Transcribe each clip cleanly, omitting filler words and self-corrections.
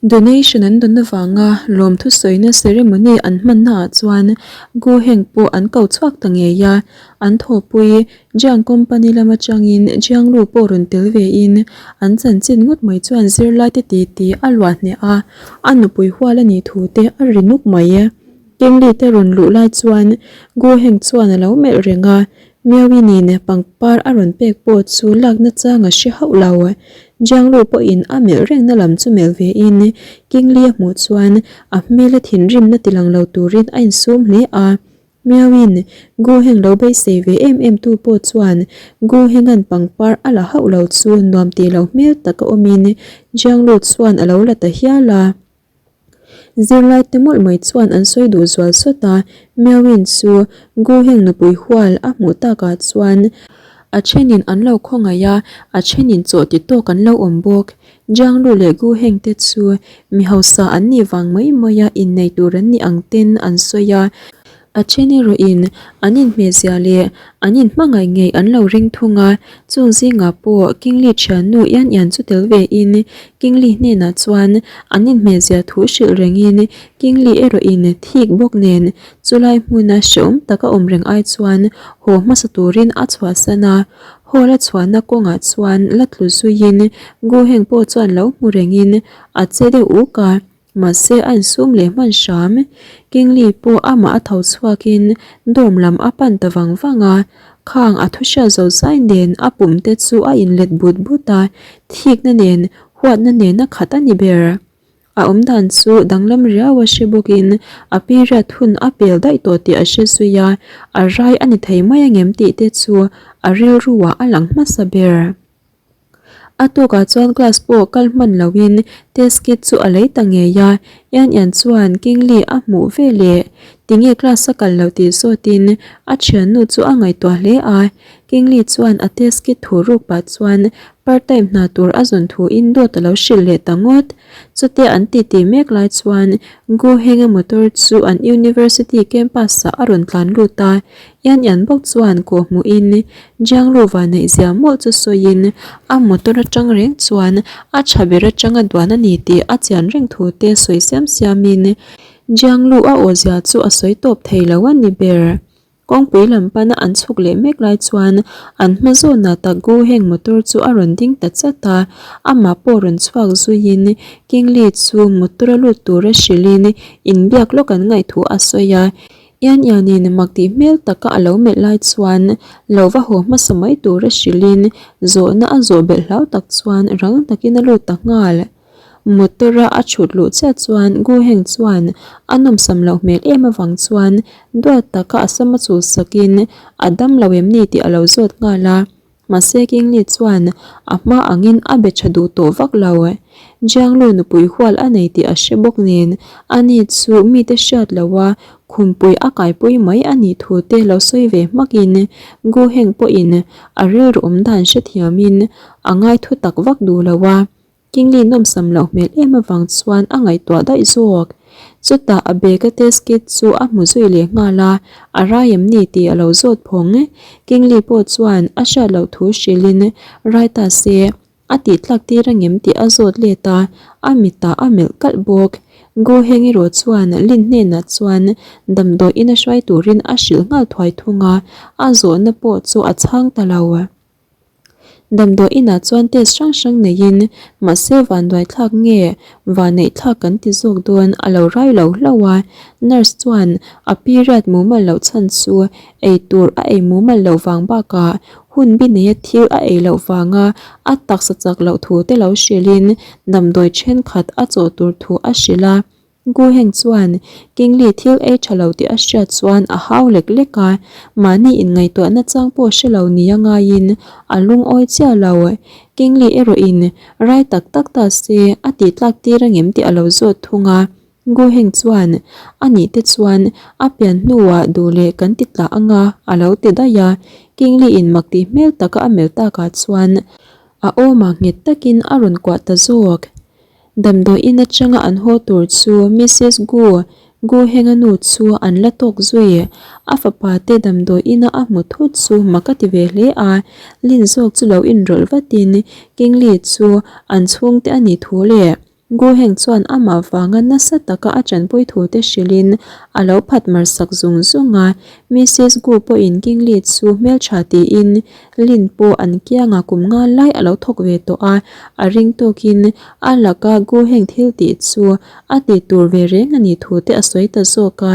Donation an dawn avanga lawmthu sawina ceremony an hmannaah chuan Gu Heng pawh an ko chhuak ta ngei a, an thawhpui Jiang Company lam atangin Jiang Lu pawh rawn tel vein an chanchin ngawt mai chuan zirlaite titi a luah hneh a, a nupui hual a nih thu te a ri nuk mai. Kingli te rawn luh lai chuan Gu Heng chuan a lo melh reng a, Miawinin pangpar a rawn pek pawh chu lakna chang a hre hauh lo. Jianglu pawhin a melh rengna lam chu melh vein Kingli a hmuh chuan a hmel a thinrimna tilang lo turin a insum hle a. Miawin Gu Heng lo beisei ve em em tu pawh chuan Gu Henga'n pangpar a la hauh lo chu nuam tih lo hmel taka awmin Jianglu chuan a lo la ta hial a. Zirlai te mawlh mai chuan an sawi duh zual sawt a, Miawin chu Gu Heng nupui hual a hmuh takah chuan a thenin an lo khawngaih a, a thenin chaw ti tawk an lo awm bawk. Jiang Lu leh Gu Heng te chu mi hausa an nih vang mai mai a innei tur an nih ang ten an sawi a, A then erawhin an inhmehzia leh an inhmangaih ngei an lo ring thung a, chung zingah pawh Kingli thiannu Ian Ian chu tel vein Kingli hnenah chuan an inhmehzia thu hrilh rengin Kingli erawhin thik bawk nen chulai hmuna hreawm taka awm reng ai chuan haw hmasa turin a chhuahsan a, hall a chhuahna kawngah chuan la tlu zuiin Gu Heng pawh chuan lo hmu rengin a che deuh uk a. Mahse a insum leh hman hram. Kingli pawh amah a tho chhuakin dorm lam a pan ta vang vang a, khang a thu hriat zo zai nen a pum te chu a inlet but but a, thikna nen huatna nen a khat a ni ber. A awmdan chu danglam riau a hre bawkin a period hun a pel daih tawh tih a hre zui a, a rai a ni thei mai angem tih te chu a rilru ah a lang hmasa ber. A tukah chuan class pawh kal hman loin test kit chu a lei ta ngei a, Ian Ian chuan Kingli a hmuh ve leh tinge class a kal loh tih zawtin a thiannu chu a ngaihtuah hle a, Kingli chuan a test kit thu ruk pah chuan part time hna tur a zawn thuin dawt a lo hrilh leh ta ngawt. Chutia an titi mek lai chuan Gu Henga motor chu an university campus ah a rawn tlan lut a, Ian Ian bawk chuan kawh hmuhin Jianglu vanneih zia mawlh chu sawiin a motor atang reng chuan a tha ber atanga duan a ni tih a chian reng thu te sawi siam siamin Jianglu a aw zia chu a sawi tawp thei lo a ni ber. Kawngpui lam pana an chhuk leh mek lai chuan an hma zawnah tak Gu Heng motor chu a rawn ding ta chat a, amah pawh rawn chhuak zuiin Kingli chu motor a lut tura hrilhin inbiak lawk an ngaih thu a sawi a. Ian Ianin mak tih hmel taka a lo melh lai chuan lo va haw hmasa mai tura hrilhin zawhna a zawh belh hlau tak chuan rang takin a lut ta nghal. Motor-a a chhut luh chiah chuan Gu Heng chuan a nawmsam loh hmel em avang chuan duat taka a sama chul sakin a dam lo em ni tih a lo zawt nghal a. Mahse Kingli chuan a hma angin a be tha duh tawh vak lo. Jianglu nupui hual a nei tih a hre bawk nen ani chu mite hriat loha khumpui a kaipui mai a nih thu te lo sawi ve hmakin Gu Heng pawhin a rilru awm dan hrethiamin a ngaithu tak vak duh lo a. Kingli nawmsam loh hmel em avang chuan a ngaihtuah daih zawk. Chutah a bag a test kit chu a hmu zui leh nghal a, a rai em ni tih a lo zawt phawng. Kingli pawh chuan a hriat loh thu hrilhin rai ta se, a tih tlak tir angem tih a zawt let a, a mitah a melh kalh bawk. Gu Heng erawh chuan Lin hnenah chuan damdawi ina hruai turin a hrilh nghal thuai thung a, a zawhna pawh chu a chhang ta lo. Damdawi inah chuan test hrang hrang neiin mahse vanduai thlak nge vanneih thlak kan ti zawk dawn a lo rai lo hlauh a, nurse chuan a period mumal loh chhan chu ei tur a ei mumal loh vang bakah hun bi neia thil a ei loh vanga a taksa chak loh thu te lo hrilhin damdawi thenkhat a chawh tur thu a hrilh a. Gu Heng chuan Kingli thil ei tha lo tih a hriat chuan a hau lek lek a, mahni inngaihtuahna chang pawh hre lo nia ngaiin a lungawi chiah lo. Kingli erawhin rai tak tak ta se a tih tlak tir angem tih a lo zawt thung a. Gu Heng chuan a nih te chuan a pian hnuah duh leh kan ti tlah anga a lo ti daih a. Kingli in mak tih hmel taka a melh takah chuan a awmah nghet takin a rawn kuah ta zawk. Damdawi in atanga an haw tur chu Missus Gu, Gu Henga nu chu an la tawk zui. A fapa te damdawi ina a hmu thut chu mak a ti ve hle a, Lin zawk chu lo inrawlh vatin Kingli chu an chhungte a nih thu leh. Gu Heng chuan amah vanga nasa taka a tanpui thu te hrilhin a lo phat mar sak zung zung a. Missus Gu pawhin Kingli chu hmeltha tiin Lin pawh an kiangah kum nga lai a lo thawk ve tawh a, a ring tawkin a laka Gu Heng thil tih chu a ti tur ve reng a nih thu te a sawi ta zawk a.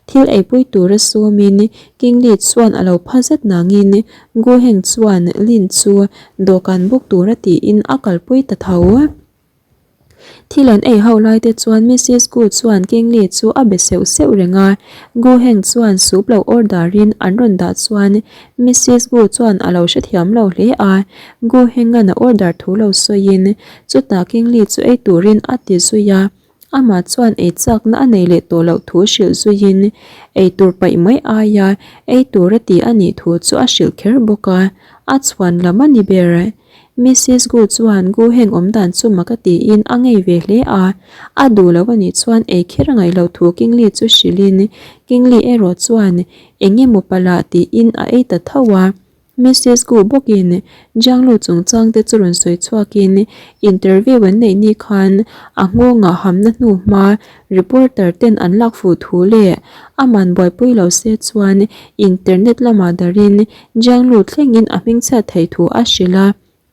Thil eipui tura sawmin Kingli chuan a lo pha zet nangin Gu Heng chuan Lin chu dawhkan buk tura tiin a kalpui ta tho. Thil an ei ho lai te chuan Missus Gu chuan Kingli chu a be seuh seuh reng a, Gu Heng chuan soup lo order in an rawn dah chuan Missus Gu chuan a lo hrethiam lo hle a, Gu Heng-a'n a order thu lo sawiin chutah Kingli chu ei turin a ti zui a. Amah chuan ei chakna a nei leh tawh loh thu hrilh zuiin ei tur paih mai aia ei tur a ti a nih thu chu a hrilh kher bawk a, a chhuan lam a ni ber. Missus Gu chuan Gu heng awm dan chu mak a tiin a ngei ve hle a, a duh loh a nih chuan ei kher a ngaih loh thu Kingli chu hrilhin Kingli erawh chuan eng emaw palh ah tiin a ei ta tho a. Missus Gu bawkin Jianglu chungchang te chu rawn sawi chhuakin interview an neih ni khan a nghawngah hamna hnu hma reporter ten an lak fuh thu leh aman buaipui lo se chuan internet lamah darin Jianglu thlengin a hmingchhiat theih thu a hrilh a.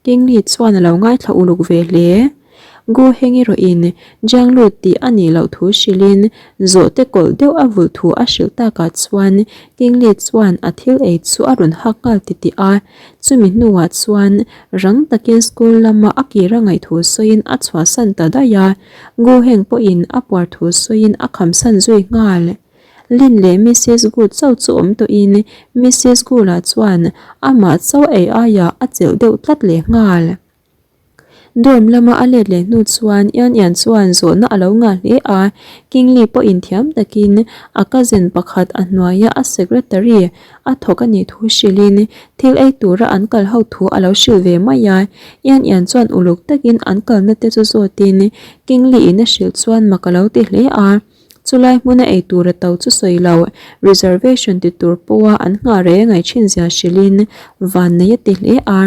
Kingli chuan a lo ngaithla uluk ve hle. Gu Heng erawhin Jianglu tih a nih loh thu hrilhin zawhte kawlh deuh a vulh thu a hrilh takah chuan Kingli chuan a thil ei chu a rawn hak nghal titih a. Chumi hnuah chuan rang takin school lama a kir a ngaih thu sawiin a chhuahsan ta daih a. Gu Heng pawhin a puar thu sawiin a khamsan zui nghal. Lin leh Missus Good chauh chu awm tawhin Missus Good-a chuan amah chauh ei aiah a chelh deuh tlat leh nghal. Dorm lama a let leh hnu chuan Ian Ian chuan zawhna a lo ngah hle a, Kingli pawhin thiam takin a cousin pakhat a hnuaia a secretary a thawk a nih thu hrilhin thil ei tura an kal ho thu a lo hrilh ve mai a. Ian Ian chuan uluk takin an kalna te chu zawtin Kingli-in a hrilh chuan mak a lo ti hle a. Chulai hmuna ei tura to chu sawi lo, reservation ti tur pawha an nghah rei a ngaih thin zia hrilhin vannei a ti hle a.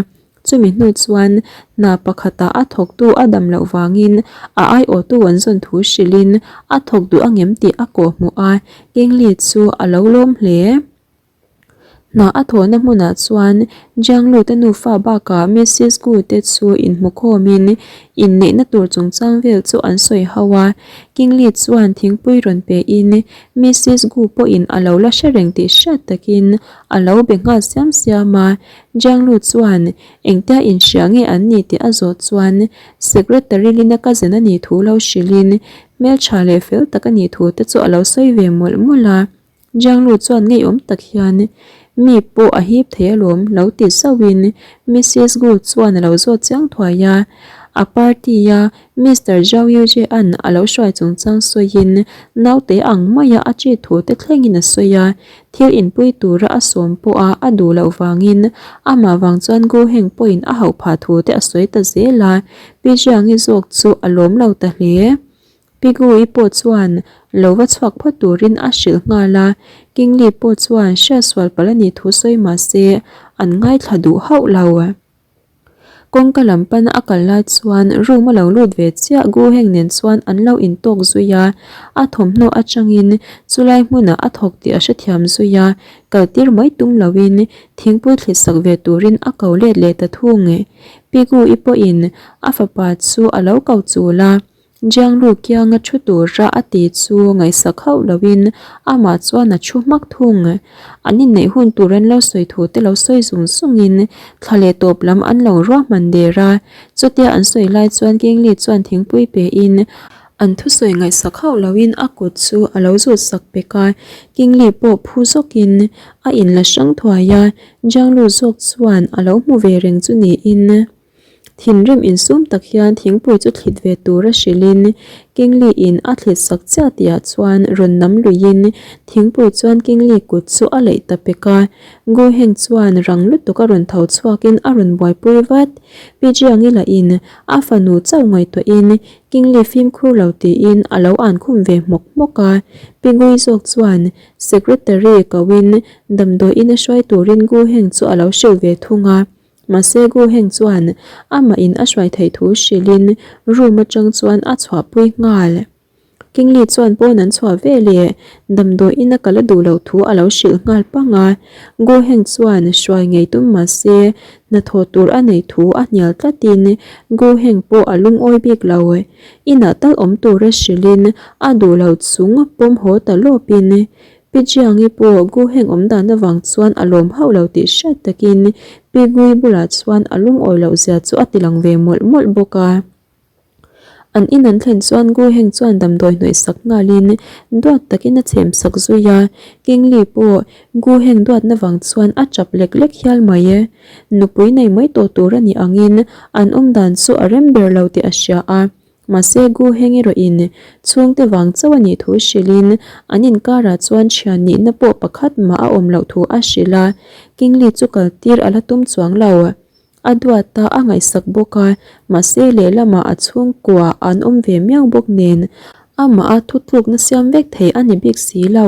Chumi hnu chuan hna pakhatah a thawktu a dam loh vangin a aiawhtu an zawn thu hrilhin a thawk duh angem tih a kawhhmuh a, Kingli chu a lo lawm hle. Hna a thawhna hmunah chuan Jianglu-te nufa bakah Missus Gu-te chu inhmukhawmin inneihna tur chungchang vel chu an sawi ho a. Kingli chuan thingpui rawn pein Missus Gu pawhin a lo la hre reng tih hriat takin a lo be nghal siam siam a. Jianglu chuan engtia inhria nge an ni tih a zawh chuan Secretary Lina cousin a nih thu lo hrilhin hmeltha leh fel tak a nih thu te chu a lo sawi ve mawlh mawlh a. Jianglu chuan ngeiawm tak hian mi pawh a hip thei alawm lo ti zauhin Missus Gu chuan a lo zawt chiang thuai a. A party a Mister Zhao Yujie-a'n a lo hruai chungchang sawiin naute ang maia a chi thu te thlengin a sawi a. Thil inpui tura a sawm pawha a duh loh vangin amah vang chuan Gu Heng pawhin a hauh phah thu te a sawi ta zel a. Pi Jiang-i zawk chu a lawm lo ta hle. Pigui pawh chuan lo va chhuak phawt turin a hrilh nghal a, Kingli pawh chuan hriatsual palh a nih thu sawi mah se an ngaithla duh hauh lo. Kawngka lam pana a kal lai chuan room a lo lut ve chiah Gu Heng nen chuan an lo intawk zui a, a thawmhnaw atangin chulai hmunah a thawk tih a hrethiam zui a, kaltir mai tum loin thingpui thlit sak ve turin a ko let leh ta thung. Pigui pawhin a fapa chu a lo ko chul a. Jianglu kianga thu tura a ti chu ngaihsak hauh loin amah chuan a thu hmak thung. An inneih hun tur an lo sawi thu te lo sawi zung zungin thla leh tawp lam an lo ruahman der a. Chutia an sawi lai chuan Kingli chuan thingpui pein an thusawi ngaihsak hauh loin a kut chu a lo zut sak pek a. Kingli pawh phu zawkin a inla hrang thuai a, Jianglu zawk chuan a lo hmu ve reng chu niin. Thinrim insum tak hian thingpui chu thlit ve tura hrilhin Kingli in a thlit sak chiah tihah chuan rawn nam luihin thingpui chuan Kingli kut chu a leih ta pek a. Gu Heng chuan rang lutuk a rawn tho chhuakin a rawn buaipui vat. Pi Jiangi lahin a fanu chauh ngaihtuahin Kingli fimkhur lo tiin a lo an khum ve hmawk hmawk a. Pi Gui zawk chuan Secretary koin damdawiin a hruai turin Gu Heng chu a lo hrilh ve thung a. Mahse Gu Heng chuan amah in a hruai theih thu hrilhin room atang chuan a chhuahpui nghal. Kingli chuan pawn an chhuah ve leh damdawiin a kal a duh loh thu a lo hrilh nghal pang a. Gu Heng chuan hruai ngei tum mahse hnathawh tur a neih thu a hnial tlatin Gu Heng pawh a lungawi bik lo. Inah tal awm tura hrilhin a duh loh chung pawm haw ta lawpin Pi Jiangi pawh Gu Heng awm dan avang chuan a lawm hauh lo tih hriat takin Pi Gui bulah chuan a lungawi loh zia chu a tilang ve mawlh mawlh bawk a. An in an thlen chuan Gu Heng chuan damdawi hnawih sak nghalin duat takin a chhem sak zui a, Kingli pawh Gu Heng duatna vang chuan a chap lek lek hial mai e. Nupui nei mai tawh tur a nih angin an awm dan chu a rem ber lo tih a hria a, mahse Gu Heng erawhin chhungte vang chauh a nih thu hrilhin an inkarah chuan thian nihna pawh pakhat mah a awm loh thu a hrilh a, Kingli chu kaltir a la tum chuang lo. A duat a, a ngaihsak bawk a, mahse lehlamah a chhungkua an awm ve miau bawk nen amah a thutlukna siam vek thei a ni bik si lo.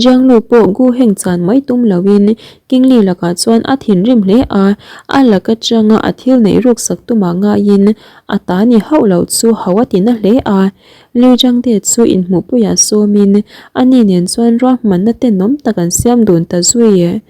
Jianglu pawh Gu Heng chan mai tum loin Kingli lakah chuan a thinrim hle a, a lak atanga a thil neih ruk sak tumah ngaiin a ta ni hauh loh chu ho a ti na hle a. Liu Zhangde chu inhmuhpuiah sawmin ani nen chuan ruahmanna tenawm tak an siam dun ta zui.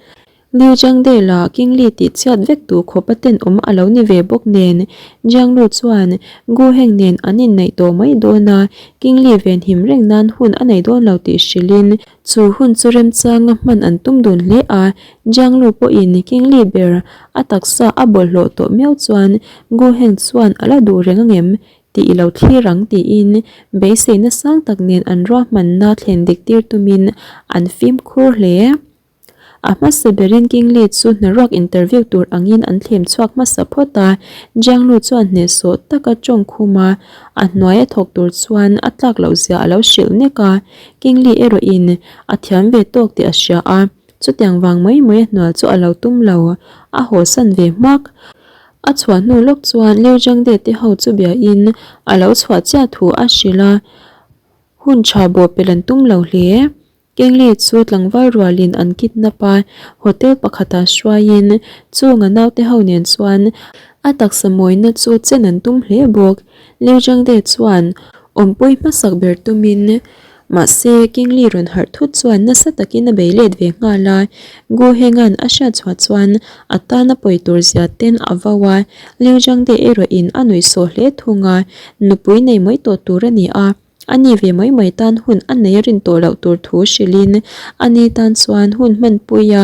Liu Zhangdela Kingli tih chhiat vek duh khawp a tenawm a lo ni ve bawk nen, Jianglu chuan Gu Heng nen an inneih tawh mai dawn a, Kingli venhim reng nan hun a nei dawn lo tih hrilhin chu hun chu remchanga hman an tum dun hle a, Jianglu pawhin Kingli ber a taksa a bawlhhlawh tawh miau chuan Gu Heng chuan a la duh reng angem tih i lo thlir ang tiin beiseina sang tak nen an ruahmanna thlen dik tir tumin an fimkhur hle. A hmasa berin Kingli chu hnaruak interview tur angin an thlem chhuak hmasa phawt a, Jianglu chuan hnehsawh taka tawng khum a, a hnuai a thawk tur chuan a tlak loh zia a lo hrilh nek a, Kingli erawhin a thiam ve tawk tih a hria a, chutiang vang mai mai a hnual chu a lo tum lo, a hawsan ve hmak. A chhuah hnu lawk chuan Liu Zhangde te ho chu biain a lo chhuah chiah thu a hrilh a, hun tha bawhpelh an tum lo hle. Kengli chu tlangval rualin an kidnap a, hotel pakhatah hruaiin chunga naute ho nen chuan a taksa mawina chu chen an tum hle bawk. Liu Zhangde chuan awmpui hmasak ber tumin mahse Kingli rawn harh thut chuan nasa takin a bei let ve nghal a, Gu Henga'n a hriat chhuah chuan a tana pawi tur zia ten a vau a, Liu Zhangde erawhin a nuihsawh hle thung a, nupui nei mai tawh tur a ni a. A ni ve mai mai tan hun a nei a rin tawh loh tur thu hrilhin a ni tan chuan hun hmanpuia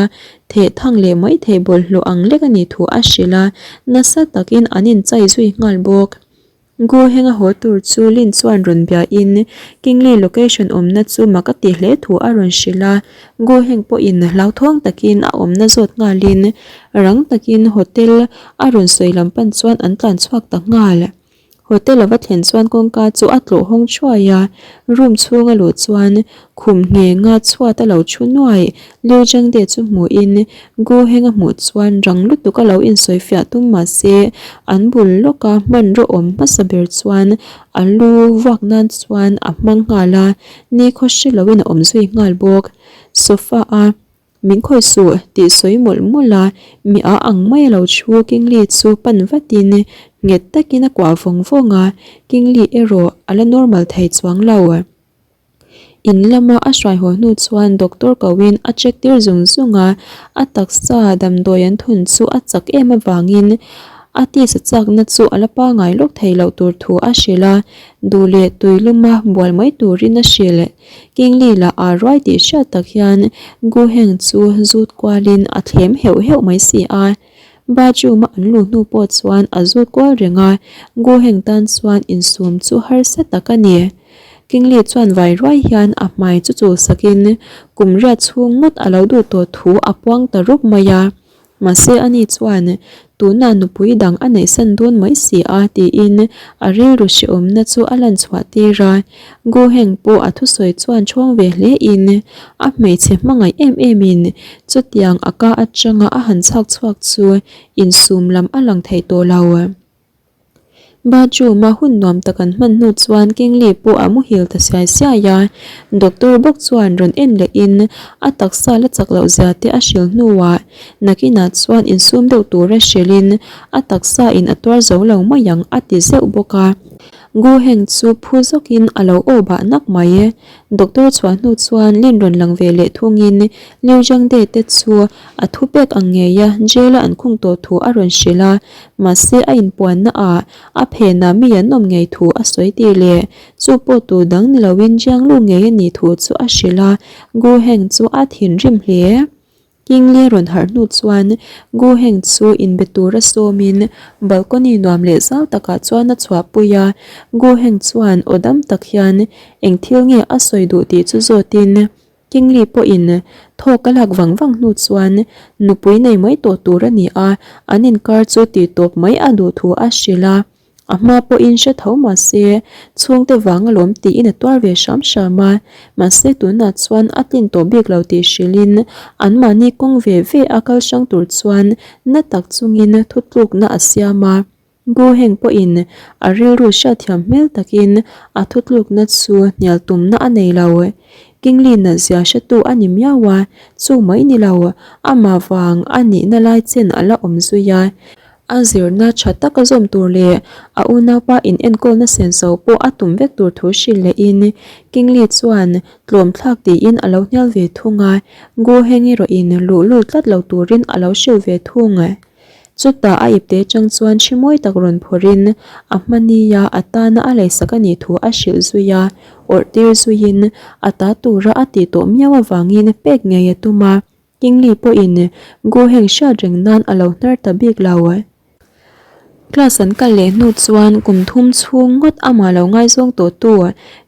theh thang leh mai theih bawlhhlawh ang lek a nih thu a hrilh a, nasa takin an inchai zui nghal bawk. Gu Henga haw tur chu Lin chuan rawn biain Kingli location awmna chu mak a ti hle thu a rawn hrilh a, Gu Heng pawhin hlauthawng takin a awmna zawt nghalin rang takin hotel a rawn sawi lam pan chuan an tlan chhuak ta nghal. Hotel a va thlen chuan kawngka chu a tlawh hawng thuai a, room chhung a luh chuan khum nghenga chhuat a lo thu nuai. Liu Zhangde chu hmuhin Gu Heng a hmuh chuan rang lutuk a lo insawi fiah tum mah se an bul lawka hmanraw awm hmasa ber chuan a lu vuak nan chuan a hmang nghal a, nikhaw hre loin a awm zui nghal bawk. Sofa a. Min khawih suh tih sawi mawlh mawlh a, mi a ang mai a lo thu Kingli chu pan vatin nghet takin a kuah vawng vawng a, Kingli erawh a la normal thei chuang lo. In lama a hruai haw hnu chuan doctor koin a check tir zung zung a, a taksa damdawi an thun chu a chak em avangin a tisa chakna chu a la pangai lawk thei loh tur thu a hrilh a, duh leh tui luma bual mai turin a hrilh. Kingli lah aa ruai tih hriat tak hian Gu Heng chu zut kualin a thlem heuh heuh mai si a. Bathroom a an luh hnu pawh chuan a zut kual reng a, Gu Heng tan chuan insum chu harsa tak a ni. Kingli chuan vai ruai hian a hmai chu chul sakin kum riat chhung ngawt a lo duh tawh thu a puang ta rup mai a. Mahse ani chuan, Tunah nupui dang a neihsan dawn mai si a, tiin a rilru hrehawmna chu a lan chhuah tir a. Gu Heng pawh a thusawi chuan chhawng ve hle in, a hmeichhe hmangaih em em in chutiang a ka atanga a han chhak chhuak chu insum lam a lang thei tawh lo. Bathroom a hun nuam tak an hman hnu chuan Kingli pawh a muhil ta siai siai a, doctor bawk chuan rawn en lehin a taksa la chak loh zia te a hrilh hnuah nakinah chuan insum deuh tura hrilhin a taksa in a tuar zo lo mai ang a ti zeuh bawk a. Guheng chu phu zawkin a lo aw bah nak mai. Doctor chhuah hnu chuan Lin rawn lang ve leh thungin Liu Zhangde te chu a thu pek ang ngeia jail a an khung tawh thu a rawn hrilh a, mahse a inpuanna ah a phenah mi an awm ngei thu a sawi tih leh chu pawh tu dang ni loin Jianglu ngei a nih thu chu a hrilh a, Gu Heng chu a thinrim hle. Kingli rawn harh hnu chuan Gu Heng chu inbe tura sawmin balcony nuam leh zau takah chuan a chhuahpui a, Gu Heng chuan aw dam tak hian eng thil nge a sawi duh tih chu zawtin Kingli pawhin thawk a lak vang vang hnu chuan nupui nei mai tawh tur a ni a, an inkar chu tih tawp mai a duh thu a hrilh a. A hma pawhin hre tho mahse chhungte vang alawm tiin a tuar ve hram hram a, mahse tunah chuan a tlin tawh bik lo tih hrilhin anmahni kawng ve ve a kal hrang tur chuan na tak chungin thutlukna a siam a. Gu Heng pawhin a rilru hriatthiam hmel takin a thutlukna chu hnial tumna a nei lo. Kingli natzia hretu a ni miau a, chu mai ni lo, amah vang a nihna lai chen a la awm zui a. A zirna tha taka zawm tur leh a unaupa inenkawlna senso pawh a tum vek tur thu hrilh lehin Kingli chuan tlawm thlak tiin a lo hnial ve thung a, Gu Heng erawhin luhlul tlat lo turin a lo hrilh ve thung. Chutah a ipte chang chuan thi mawi tak rawn phawrhin a hmania a tana a leisak a nih thu a hrilh zui a, awrh tir zuiin a ta tura a tih tawh miau avangin pek ngei a tum a. Kingli pawhin Gu Heng hriat reng nan a lo hnar ta bik lo. Class an kal leh hnu chuan kum thum chhung ngawt amah lo ngaizawng tawh tu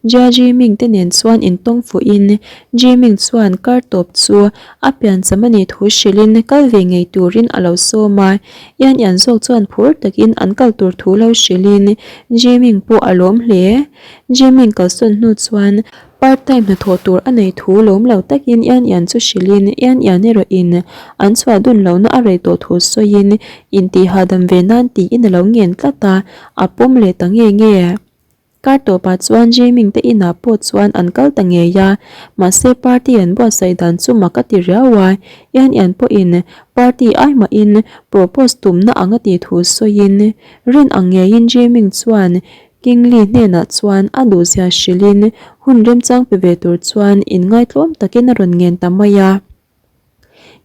Jia Jiming te nen chuan intawng fuhin Jiming chuan kar tawp chu a piancham a nih thu hrilhin kal ve ngei turin a lo sawm a, Yan Yan zawk chuan phur takin an kal tur thu lo hrilhin Jiming pawh a lawm hle. Jiming kalsawn hnu chuan Part time hnathawh tur a nei thu lawm lo takin Ian Ian chu hrilhin Ian Ian erawhin an chhuah dun lohna a rei tawh thu sawiin intih hahdam ve nan tiin a lo ngen tlat a, a pawm leh ta nge nge. Kar tawpah chuan Jiming te inah pawh chuan an kal ta ngei a, mahse party an buatsaih dan chu mak a ti riau a, Ian Ian pawhin party ai mahin propose tumna ang a tih thu sawiin rin ang ngeiin Jiming chuan Kingli hnenah chuan a duhzia hrilhin hun remchang pe ve tur chuan inngaitlawm takin a rawn ngen ta mai a.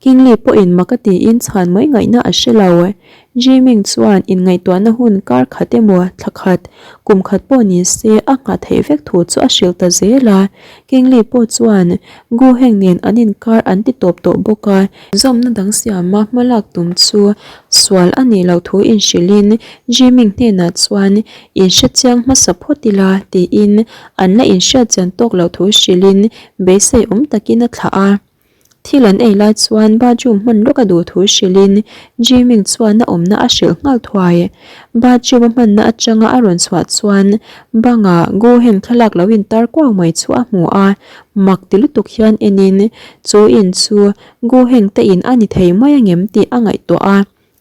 Kingli pawhin mak a tiin chhan mai ngaihna a hre lo. Jiming chuan inngaihtuahna hun kar khat emaw thla khat, kum khat pawh ni se a nghah theih vek thu chu a hrilh ta zel a. Kingli pawh chuan Gu Heng nen an inkar an ti tawp tawh bawk a. Zawmna dang siama hma lak tum chu sual a nih loh thu inhrilhin Jiming hnenah chuan inhre chiang hmasa phawt ila tiin an la inhriat chian tawk loh thu hrilhin beisei awm takin a thlah a. Thil an ei lai chuan bathroom hman lawk a duh thu hrilhin Jiming chuan a awmna a hrilh nghal thuai. Bathroom a hmanna atanga a rawn chhuah chuan bangah Gu Heng thlalak lo intar kuau mai chu a hmu a, mak ti lutuk hian enin chu in chu Gu Heng te in a ni thei mai angem tih a ngaihtuah a.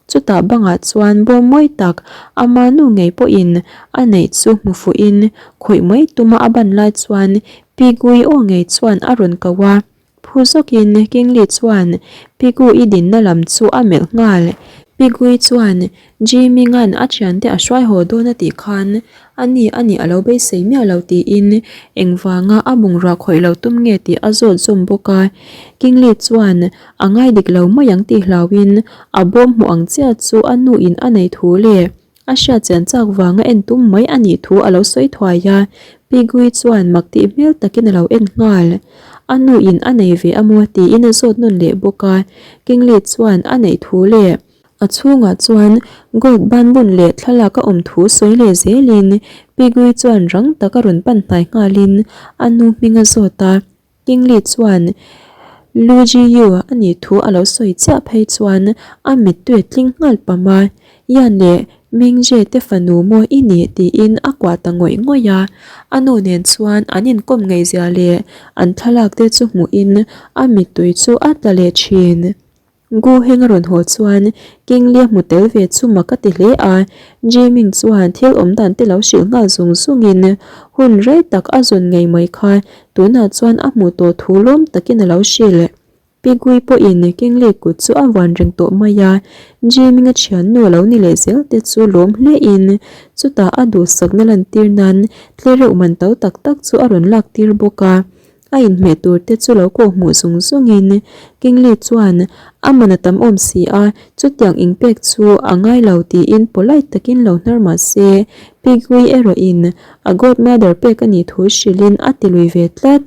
Chutah bangah chuan bawm mawi tak ama nu ngei pawhin a neih chu hmu fuhin khawih mai tuma a ban lai chuan Pi Gui aw ngei chuan a rawn ko a. Phu zawkin Kingli chuan Pi Gui dinna lam chu a melh nghal. Pi Gui chuan Jiminga'n a thiante a hruai haw dawn a tih khan a ni a nih a lo beisei miah lo tiin engvanga a bungrua khawih lo tum nge tih a zawt zawm bawk a. Kingli chuan a ngai dik lo mai ang tih hlauhin a bawm hmuh ang chiah chu a nuin a nei thu leh a hriat chian chak vanga en tum mai a nih thu a lo sawi thuai a, Pi Gui chuan mak tih hmel takin a lo en nghal. A nuin a nei ve a maw tiin a zawt nawn leh bawk a, Kingli chuan a neih thu leh A chhungah chuan gold banbun leh thlalak a awm thu sawi leh zelin Pigui chuan rang taka rawn pan hnai nghalin a nu hming a zawt a. Kingli chuan Lu Ji Yu a nih thu a lo sawi chiah phei chuan a mittui a tling nghal pam a, Yan leh Mingje te fanu maw i nih tiin a kuah ta ngawih ngawih a. A nu nen chuan an inkawm ngaihzia leh an thlalak te chu hmuhin a mittui chu a tla leh thin. Gu Heng a rawn haw chuan Kingli a hmu tel ve chu mak a ti hle a, Jiming chuan thil awm dan te lo hrilh nghal zung zungin hun rei tak a zawn ngei mai kha tunah chuan a hmuh tawh thu lawm takin a lo hrilh. Pigui pawhin Kingli kut chu a vuan reng tawh mai a, Jiming a thiannu a lo ni leh zel te chu lawm hlein chutah a duhsakna lantir nan tlereuh man to tak tak chu a rawn lak tir bawk a. A inhmeh tur te chu lo kawh hmuh zung zungin Kingli chuan a man a tam awm si a, chutiang inpek chu a ngai lo tiin polite takin lo hnar mah se Pigui erawhin a godmother pek a nih thu hrilhin a ti lui ve tlat.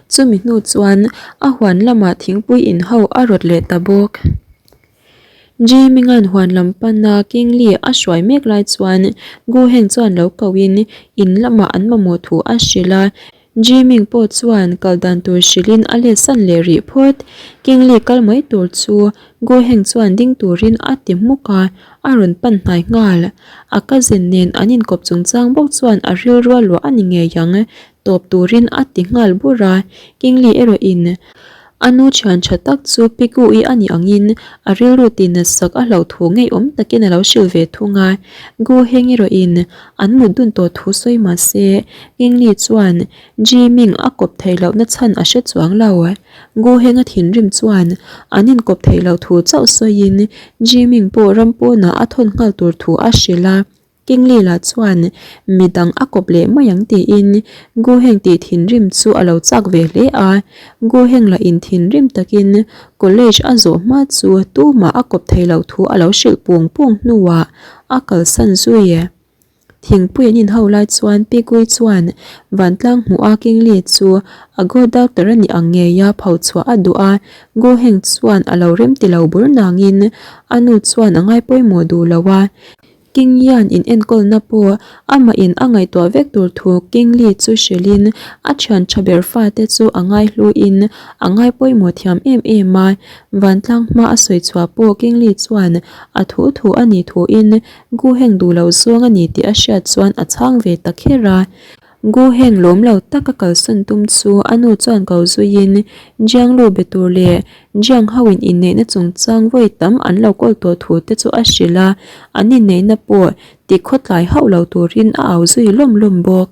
Chumi hnu chuan a huan lamah thingpui in ho a rawt leh ta bawk. Jiminga'n huan lam pana Kingli a hruai mek lai chuan Gu Heng chuan lo kohin in lamah an mamawh thu a hrilh a. Jiming pawh chuan kal dan tur hrilhin a let san leh rih phawt. Kingli kal mai tur chu Gu Heng chuan ding turin a ti hmuk a, a rawn pan hnai nghal. A cousin nen an inkawp chungchang bawk chuan a rilru a luah a ni ngei ang. Tawp turin a ti nghal bur a, Kingli erawhin a nu thian tha tak chu Piku-i a nih angin a rilru tihna sak a hlauh thu ngeiawm takin a lo hrilh ve thung a. Gu Heng erawhin an mut dun tawh thu sawi mah se Kingli chuan Ji Ming a kawp theih lohna chhan a hre chuang lo. Gu Heng a thinrim chuan an inkawp theih loh thu chauh sawiin Ji Ming pawh ram pawnah a thawn nghal tur thu a hrilh a. Kingli lah chuan midang a kawp leh mai ang tiin Gu Heng tih thinrim chu a lo chak ve hle a. Gu Heng lah in thinrim takin college a zawh hma chu tumah a kawp thei loh thu a lo hrilh pung pung hnuah a kalsan zui. Thingpui an inho lai chuan Pi Gui chuan vantlang hmuh a Kingli chu a god doctor a nih ang ngeia pho chhuah a duh a. Gu Heng chuan a lo remti lo bur nangin a nu chuan a ngaipawimawh duh lo a. King Yan in enkawlna pawh amah in a ngaihtuah vek tur thu King Li chu hrilhin a thian tha ber fate chu a ngaihlu in a ngaipawimawh thiam em em a. Vantlang hma a sawi chhuah pawh King Li chuan a thu thu a nih thu in Gu Heng duh lo zawng a ni tih a hriat chuan a chhang ve ta kher a. Gu Heng lawm lo tak a kalsan tum chu a nu chuan ko zuiin Jiang Lu be tur leh Jiang ho in inneihna chungchang vawi tam an lo kawl tawh thu te chu a hrilh a, an inneihna pawh ti khawtlai hauh lo turin a au zui lawm lawm bawk.